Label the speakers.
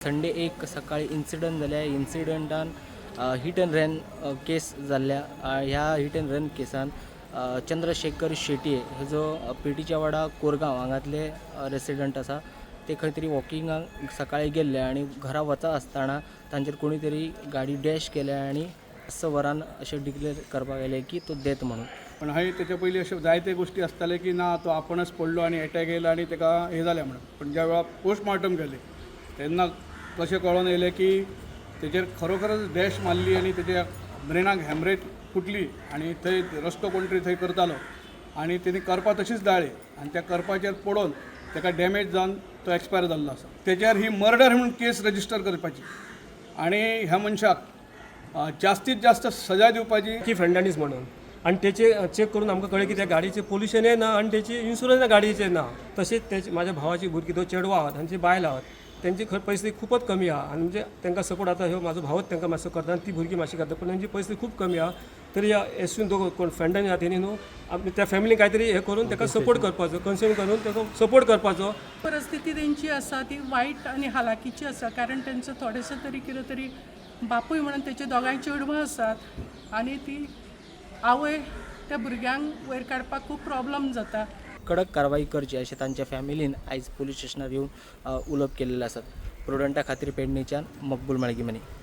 Speaker 1: Sunday एक सकाळी incident जाल्या. इन्सिडंटान हिट अँड रन केस जाल्ल्या. ह्या हिट अँड रन केसान चंद्रशेखर शेटये हे जो पेटीच्या वाडा कोरगांव हांगातले रेसिडंट आसा, ते खंय तरी वॉकिंगाक सकाळी गेल्ले आनी घरा वता आसतना तांचेर कोणी तरी गाडी डॅश केल्या आनी 5 वरान अशें डिक्लेर करपाक आयलें की तो डेथ म्हणून.
Speaker 2: पण हय, तेच्या पयलीं अश्यो जायते गोश्टी आसताले की ना, तो आपणच पडलो आनी एटॅक येयलो आनी तेका हें जालें म्हणून. पण ज्या वेळार पोस्टमार्टम केलें तेन्ना कशें कळोन येयलें की तेचेर खरोखरच डॅश मारली आनी तेच्या ब्रेनाक हॅमरेज फुटली आनी थंय रस्तो कोण तरी थंय करतालो आनी तेणी करपा तशीच दाळ्ळी आनी त्या करपाचेर पडोन तेका डॅमेज जावन तो एक्सपायर जाल्लो आसा. तेच्यार ही मर्डर म्हणून केस रजिस्टर करपाची आनी ह्या मनशाक जास्तीत जास्त सजा दिवपाची.
Speaker 3: की फेर्नांडीस म्हणून आनी तेचे चॅक करून आमकां कळ्ळें की त्या गाडयेचें पोल्युशनय ना आनी तेची इन्शुरन्स गाडयेचेर ना. तशेंच तेचे म्हाज्या भावाची भुरगीं दोन चेडवां आहात, तांची बायलां आहात, तेंची खंय परिस्थिती खुबच कमी आहा. आनी म्हणजे तांकां सपोर्ट आतां ह्यो म्हाजो भावच तांकां मातसो करता आनी ती भुरगीं मातशी करता, पूण तेंची परिस्थिती खूब कमी आहा. तरी ह्या एसून दोग कोण फ्रेंडांनी आहा, तेणी न्हू आमी त्या फॅमिलीन कांय तरी हें करून ताका सपोर्ट करपाचो, कन्सर्न करून ताका सपोर्ट करपाचो.
Speaker 4: परिस्थिती तेंची आसा ती वायट आनी हालाकीची आसा, कारण तेंचो थोडेसो तरी कितें तरी बापूय म्हणून तेचे दोगांय चेडवां आसात आनी ती आवय त्या भुरग्यांक वयर काडपाक खूब प्रॉब्लम जाता.
Speaker 1: कडक कारवाई करची अशें तांच्या फॅमिलीन आयज पुलीस स्टेशनार येवन उलोवप केल्लें आसात. प्रुडंटा खातीर पेडणेच्यान मकबूल माळगीमनी.